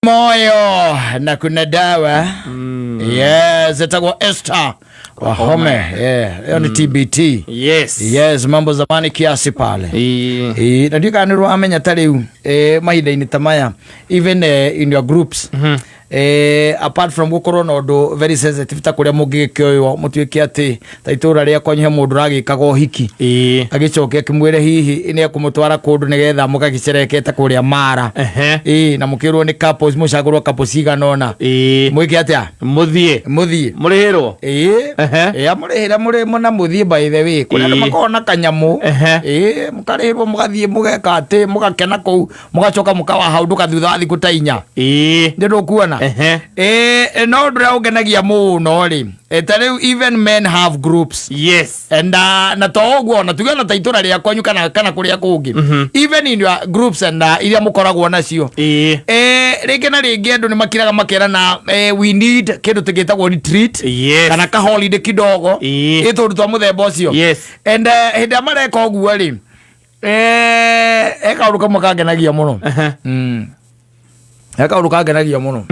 Moyo na kuna dawa. Yes, etagwo Esther Wahome. Yeah, hiyo ni TBT. Yes. Yes, mambo zamani kiasi pale. Ĩĩ, na ndiũĩ kana nĩ ũramenya ta rĩu mahinda-inĩ ta maya, even in your groups, apart from gũkorwo na ũndũ very sensitive ta kũrĩa mũngĩgĩkĩoywo mũtuĩke atĩ ta itũra rĩakwa he mũndũ ũragĩkaga ũhiki, agĩcoke akĩmwĩre hihi nĩ ekũmũtwara kũndũ nĩgetha mũgagĩcerekete kũrĩa Mara. Ĩĩ, na mũkĩrwo nĩ couples, mũcagũrwo couples cigana ũna. Mwĩke atĩa? Mũthiĩ. Mũthiĩ. Mũrĩhĩrwo. Ĩĩ. Ĩĩ, amũrĩhĩra mũrĩ na mũthiĩ. By the way, kũrĩ andũ makoragwo na kanyamũ. Ĩĩ, mũkarĩhĩrwo, mũgathiĩ, mũgeka atĩ mũgakena kũu, mũgacoka mũkawa hau nduka thutha wa thikũ ta 4. Nĩ ndũkuona? Ĩĩ, no ũndũ ũrĩa ũngenagia mũno rĩ, ta rĩu even men have groups. And na to ũguo, na tuge ona ta itũra rĩa kwanyu kana kũrĩa kũngĩ, even in your groups and iria mũkoragwo nacio, rĩngĩ na rĩngĩ andũ nĩ makiraga makerana, we need kĩndũ tũgĩtagwo retreat kana ka holiday kidogo. Ĩ tũndũ twa mũthemba ũcio. And hĩndĩ ĩrĩa mareka ũguo rĩ, he kaũndũ kamwe kangenagia mũno. He kaũndũ kangenagia mũno.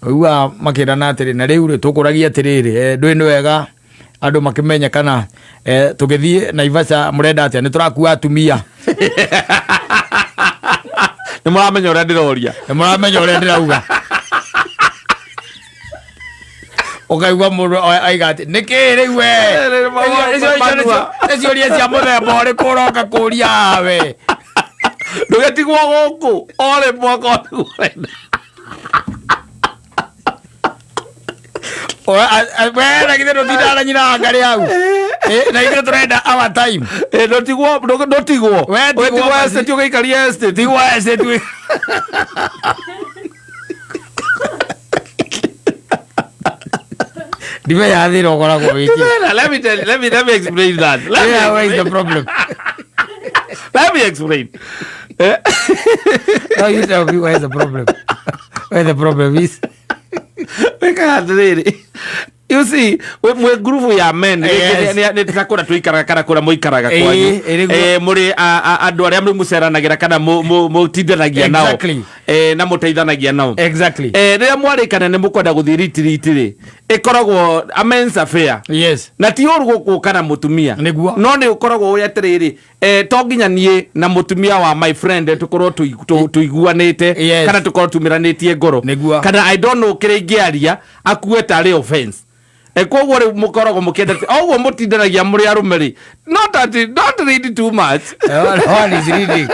Ũiguaga makĩrana atĩrĩ, na rĩu rĩ, tũkũragia atĩrĩrĩ, ndũĩ nĩ wega andũ makĩmenye kana tũgĩthiĩ Naivasha mũrenda atĩa, nĩ tũrakua atumia? Nĩ mũramenya ũrĩa ndĩroria. Nĩ mũramenya ũrĩa ndĩrauga. Ũkaigua mũndũ aiga atĩ nĩkĩ rĩu we? Nĩ ciũria cia mũthemba ũrĩkũ ũroka kũria we? Ndũgĩtigwo gũkũ orĩ mwaka ũrenda. We na githĩ ndũtindaga na nyina wa ngarĩ hau? Na ithuĩ tũrenda our time. Ndũtigwo, ndũtigwo. We tigwo. Wĩtigwo basi. Estate, ũgĩikaria estate. Tigwo estate. Ndimenya thĩna ũkoragwo wĩkĩ. Let me tell you, let me explain that. Let me Yeah, where is the explain. problem? Let me explain. No, you tell me where is the problem. Where the problem is. Wĩkaga atĩrĩrĩ, you see, mwĩ ngurubu ya men, nĩ ta kũrĩa tũikaraga kana kũrĩa mũikaraga kwanyu. Ĩ, nĩguo. Mũrĩ andũ arĩa mũceranagĩra kana mũtindanagia nao. Na mũteithanagia nao. Rĩrĩa mwarĩkana nĩ mũkwenda gũthiĩ retreat rĩ, ĩkoragwo a men's affair. Na ti ũru gũkũka na mũtumia. No nĩ ũkoragwo ũĩ atĩrĩrĩ, to nginya niĩ na mũtumia wa my friend tũkorwo tũiguanĩte kana tũkorwo tumĩranĩtie ngoro kana I don't know kĩrĩa ingĩaria akue tarĩ offense. Koguo rĩu mũkoragwo mũkĩendete o ũguo mũtindanagia mũrĩ arũme rĩ, not that, don't read too much. No one is reading.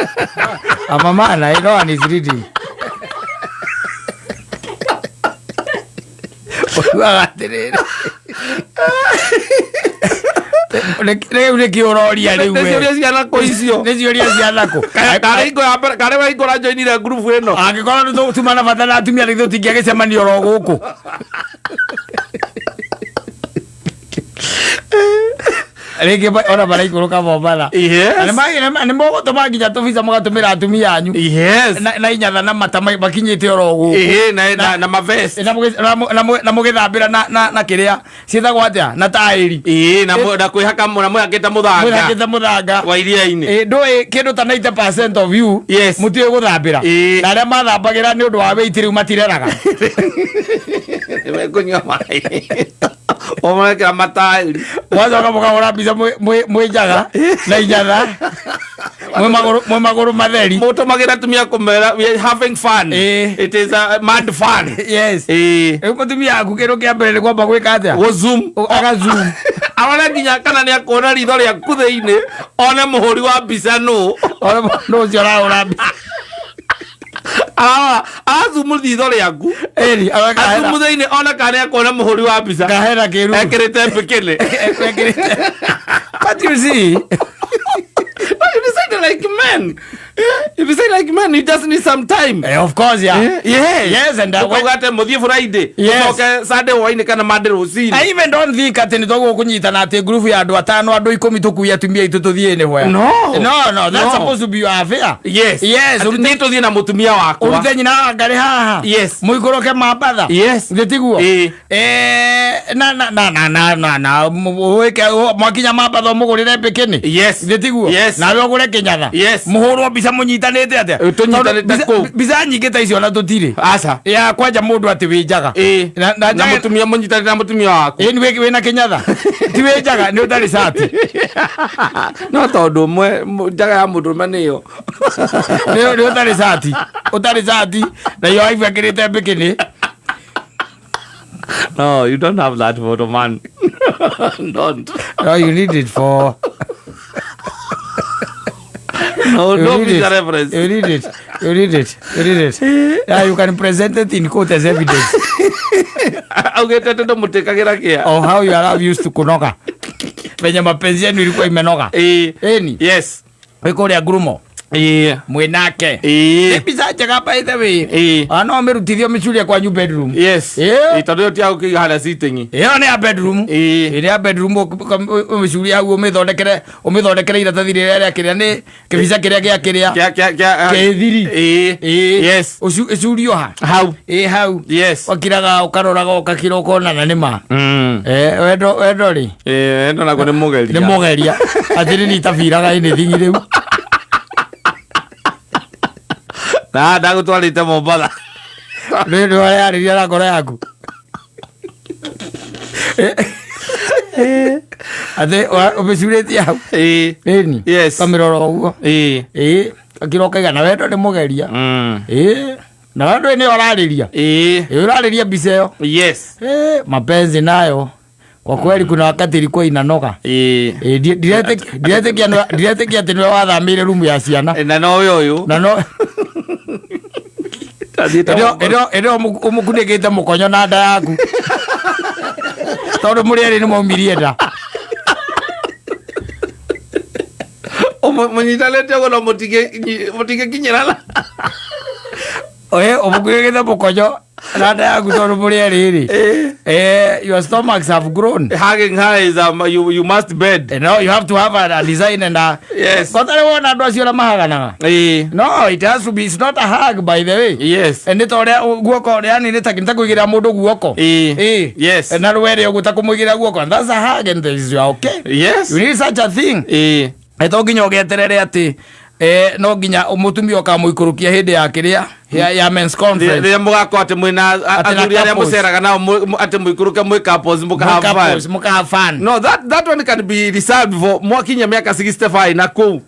I'm a man, no one is reading. Ũiguaga atĩrĩrĩ. Rĩu nĩkĩ ũroria rĩu Nĩ we? ciũria cia nakũ icio? Nĩ ciũria cia nakũ? Karĩ hingo ya mbere karĩ we hingo ũranjoinire ngurubu ĩno? Angĩkorwo nĩ tuma na bata na atumia, nĩ tũtingĩagĩcemania oro gũkũ. Rĩngĩ ona maraikũrũka Mombatha. Na nĩ mũgũtũma nginya tũbica, mũgatũmĩra atumia anyu na inyatha na mata makinyĩte oro gũkũ. Ĩhĩ, na mavest. Na mũgĩthambĩra na kĩrĩa ciĩtagwo atĩa, na taĩri. Ĩĩ, na kwĩhaka na mwĩhakĩte mũthanga. Mwĩhakĩte mũthanga. Wa iria-inĩ. Ĩ, ndũĩ kĩndũ ta 90% of you mũtiũĩ gũthambĩra. Na arĩa mathambagĩra nĩ ũndũ wa weight rĩu matireraga. Nĩmekũnyua maĩ o marekĩra mataĩri. Mwacoka mũkahũra mbica mwĩ njaga na inyatha, mwĩ magũrũ matheri. Mũtũmagĩra atumia kũmera we are having fun. It is a mad fun. Rĩu mũtumia aku kĩndũ kĩa mbere nĩ kwamba gwĩka atĩa? Gũ zoom. Aga zoom. Arore nginya kana nĩ akuona ritho rĩaku thĩinĩ, one mũhũri wa mbica nũ. One mũndũ ũcio ũrahũra mbica. Ararora, arazumu ritho rĩaku. Ĩni, arore kana azumu thĩinĩ one kana nĩ akuona mũhũri wa mbica. Kahena kĩruru. Ekĩrĩte mbikini. But you see, But you decide like men. You decide like men, you just need some time. Of course, yeah. Yes. Yes, and Ũkauga atĩ mũthiĩ Friday, ũcoke Sunday hwainĩ kana Monday rũcinĩ. I even don't think atĩ nĩ twagĩrĩirwo kũnyitana atĩ ngurubu ya andũ atano, andũ 10, tũkue atumia aitũ tũthiĩ anywhere. No. No, that's No. supposed to be your affair. Atĩ niĩ tũthiĩ na mũtumia wakwa. Ũrute nyina wa ngarĩ haha. Mũikũrũke Mambatha. Githĩ tiguo? Ĩĩ. Na wĩke mwakinya Mambatha ũmũgũrĩre mbikini. Githĩ tiguo? Yes. Nawe ũgũre kĩnyatha. Mũhũrwo mbica. mbica mũnyitanĩte atĩa? Tũnyitanĩte Tondũ kũu. Mbica nyingĩ ta icio ona tũtirĩ Aca. Ya kwanja mũndũ atĩ wĩ njaga. Na Na na mũtumia mũnyitanĩte na mũtumia waku. Ĩni wĩna kĩnyatha, ti wĩ njaga, nĩ ũtarĩ cati. No tondũ ũmwe njaga ya mũndũrũme nĩyo. Nĩ ũtarĩ cati, ũtarĩ cati, na iyo aibu ekĩrĩte mbikini. No, you don't have that photo, man. Don't. No, you need it for No, you no need it. future reference. You need it. You need it. You need it. Yeah, you can present it in court as evidence Augĩte atĩ ndũmũtĩkagĩra kĩa. of how your love used to kunoga, venye mapenzi yenu ilikuwa imenoga. Ĩni. Wĩ kũrĩa ngurumo mwĩnake. Nĩ mbica njega, by the way. Ona no ũmĩrutithie, ũmĩcurie kwanyu bedroom. Ĩĩ, tondũ ĩyo ti ya gũkĩiga harĩa sitting. Ĩyo nĩ ya bedroom. Ĩrĩ ya bedroom, ũmĩcurie hau, ũmĩthondekere iratathi rĩrĩa rĩa kĩrĩa, nĩ kĩbica kĩrĩa gĩa kĩrĩa Kĩa kĩa kĩa kĩthiri. Ĩcurio ha? Hau. Ĩ hau. Wakiraga, ũkaroraga, ũgakira, ũkona na nĩ ma. Wendo, wendo rĩ. Ĩĩ, endo naguo nĩ mũgeria. Nĩ mũgeria atĩrĩ nĩ itabiraga anything rĩu. Na ndagũtwarĩte Mombatha. Rĩ nĩ warĩarĩria na ngoro yaku atĩ ũmĩcurĩtie hau. Ĩni. Ũkamĩrora ũguo. Ĩ akira, ũkaiga na wendo nĩ mũgeria. Ĩ na wendo nĩ ũrarĩria. Ĩ ũrarĩria mbica ĩyo. Mapenzi nayo kwa kweli kuna wakati ilikuwa inanoga. Ĩ, ndiretĩkia atĩ nĩwe wathamĩire rumu ya ciana. Na no ũyũ ũyũ. Na no Athiĩte Mombatha. Ĩrĩa ũmũkunĩkĩte mũkonyo na nda yaku, tondũ mũrĩ erĩ nĩ maumirie nda. Mũnyitanĩte ũguo no mũtingĩkinyĩrana. Ĩ ũmũkunĩkĩte mũkonyo na nda yaku, tondũ mũrĩ erĩ rĩ, your stomachs have grown. Hugging her is you must bed. No, you have to have a design and a Kotarĩ wona andũ acio ũrĩa mahaganaga. No, it has to be, it's not a hug, by the way. Nĩ ta ũrĩa guoko, yani nĩ ta kũigĩrĩra mũndũ guoko. Na rwere ũguo, ta kũmũigĩrĩra guoko, and that's a hug, and this you are okay. You need such a thing. To nginya ũgeterere atĩ no nginya mũtumia ũkamũikũrũkia hĩndĩ ya kĩrĩa ya men's conference. Rĩrĩa mũgakorwo atĩ mwĩna Atĩ na athuri arĩa couples. mũceraga nao, atĩ mũikũrũke mwĩ couples, mũka have fun. Couples, mũka have fun. No, that one can be reserved for mwakinya mĩaka 65 na kũu.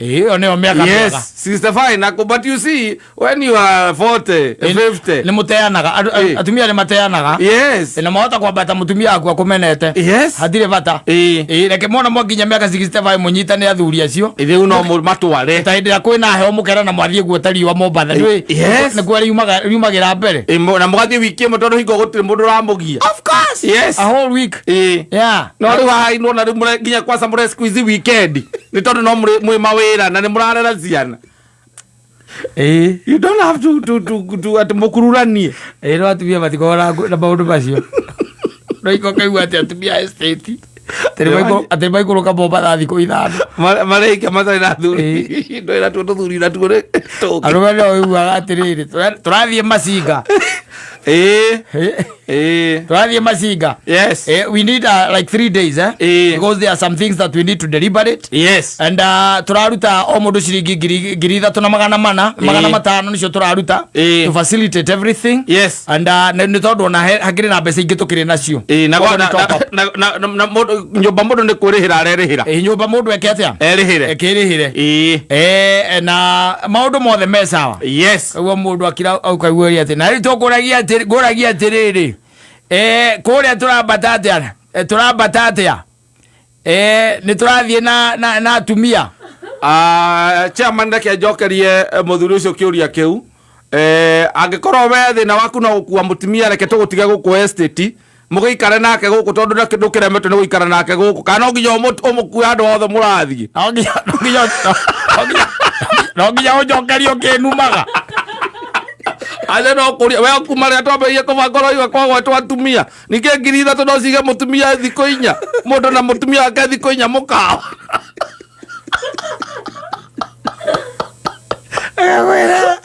Ĩyo nĩyo mĩaka mĩega. Yes, 65 na kũu. But you see, when you are 40, 50, Nĩ mũteanaga. Atumia nĩ mateanaga. Na mahota kwambata mũtumia waku akũmenete. Hatirĩ bata. Ĩ reke mona mwakinya mĩaka 65 mũnyitane athuri acio. Rĩu no matware. Ta hĩndĩ ĩrĩa kwĩna heho, mũkera na mwathiĩ guota riũa Mombatha. Nĩũĩ nĩkuo riumagĩra mbere. Ĩ, na mũgathiĩ wiki ĩmwe, tondũ hingo gũtirĩ mũndũ ũramũgia. Of course. A whole week. No rĩu haha nona rĩu nginya kwanza mũre squeeze weekend nĩ tondũ no mwĩ mawĩra na nĩ mũrarera ciana. You don't have to atĩ mũkururanie. Ĩ no atumia matikoragwo na maũndũ macio, no iko kaigua atĩ atumia a estate atĩ nĩ maikũrũka Mombatha thikũ 5. Marĩkia matarĩ na athuri, ndwĩra tuo tũthuri natuo rĩ tũngĩ. Arũme no ũiguaga atĩrĩrĩ, tũrathiĩ Macinga. Tũrathiĩ Macinga. We need like 3 days, eh? Because there are some things that we need to deliberate. And tũraruta o mũndũ ciringi 3400, 500 nĩcio tũraruta to facilitate everything. And nĩ tondũ ona hakĩrĩ na mbeca ingĩ tũkĩrĩ nacio. Na Koguo na nĩ top up. na nyũmba mũndũ nĩ kwĩrĩhĩra arerĩhĩra. Ĩ, nyũmba mũndũ eke atĩa? Erĩhĩre. Ekĩrĩhĩre. Na maũndũ mothe me sawa. Ũguo mũndũ akira ũkaiguĩria atĩ na rĩu tũkũragia atĩ ngũragia atĩrĩrĩ, kũrĩa tũrambata atĩa? Tũrambata atĩa? Nĩ tũrathiĩ na atumia. Ah, chairman, reke njokerie mũthuri ũcio kĩũria kĩu. Angĩkorwo we thĩna waku no gũkua mũtumia, reke tũgũtige gũkũ estate, mũgĩikare nake gũkũ, tondũ ndũkĩremetwo nĩ gũikara nake gũkũ, kana no nginya ũmũkue handũ hothe mũrathiĩ? No nginya ũnjokerie ũkĩnumaga. Aja, no kũria we kuma rĩrĩa twambĩrĩirie kũbanga ũroiga kwagwetwo atumia, ningĩ 3000 no cige mũtumia thikũ 4, mũndũ na mũtumia wake thikũ 4 mũkawa. Agakwĩra,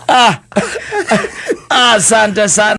ah, asante sana.